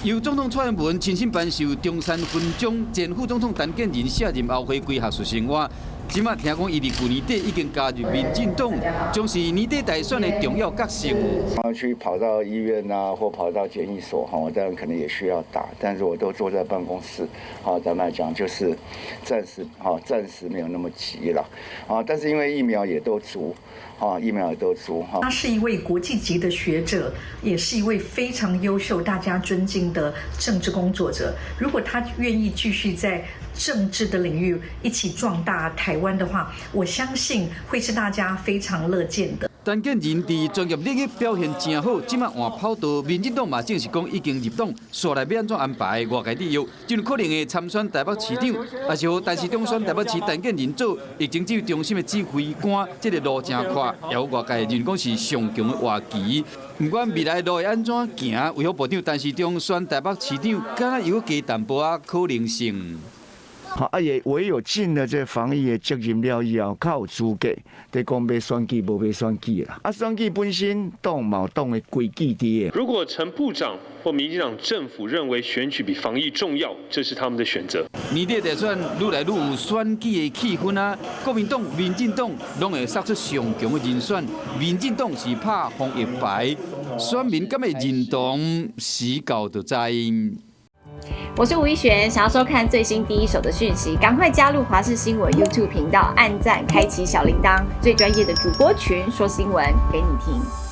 由總統蔡英文親身頒授中山勳章，前副總統陳建仁卸任後回歸學術生活。這馬聽講，伊佇舊年底已經加入民進黨，將是年底大選的重要角色。去跑到醫院啊，或跑到檢疫所哈，我當然可能也需要打，但是我都坐在辦公室，好，坦白講就是暫時，哈，暫時沒有那麼急了，啊，但是因為疫苗也都足，啊，疫苗也都足，哈。他是一位國際級的學者，也是一位非常優秀、大家尊敬的政治工作者。如果他願意繼續在政治的領域一起壯大台灣的話，我相信會是大家非常樂見的。陳建仁佇專業領域表現誠好，這馬換跑道，民進黨嘛正式講已經入黨，紲來欲按怎安排，外界咧臆，就可能會參選台北市長，抑是予陳時中選台北市陳建仁做疫情指揮中心的指揮官，這個路誠闊，也有外界認為講是上強的活棋。毋管未來路會按怎行，衛福部長陳時中選台北市長，敢若有加淡薄仔可能性。好，啊也唯有盡了這防疫的責任了以後，較有資格佇講欲選舉無欲選舉啦。啊，選舉本身黨嘛有黨的規矩佇。如果陳部長或民進黨政府認為選舉比防疫重要，這是他們的選擇。年底大選愈來愈有選舉的氣氛啊！國民黨、民進黨攏會殺出上強的人選。民進黨是拍防疫牌，選民敢會認同，時到就知。我是吳一璇，想要收看最新第一手的訊息，趕快加入華視新聞 YouTube 頻道，按讚，開啟小鈴鐺，最專業的主播群說新聞給你聽。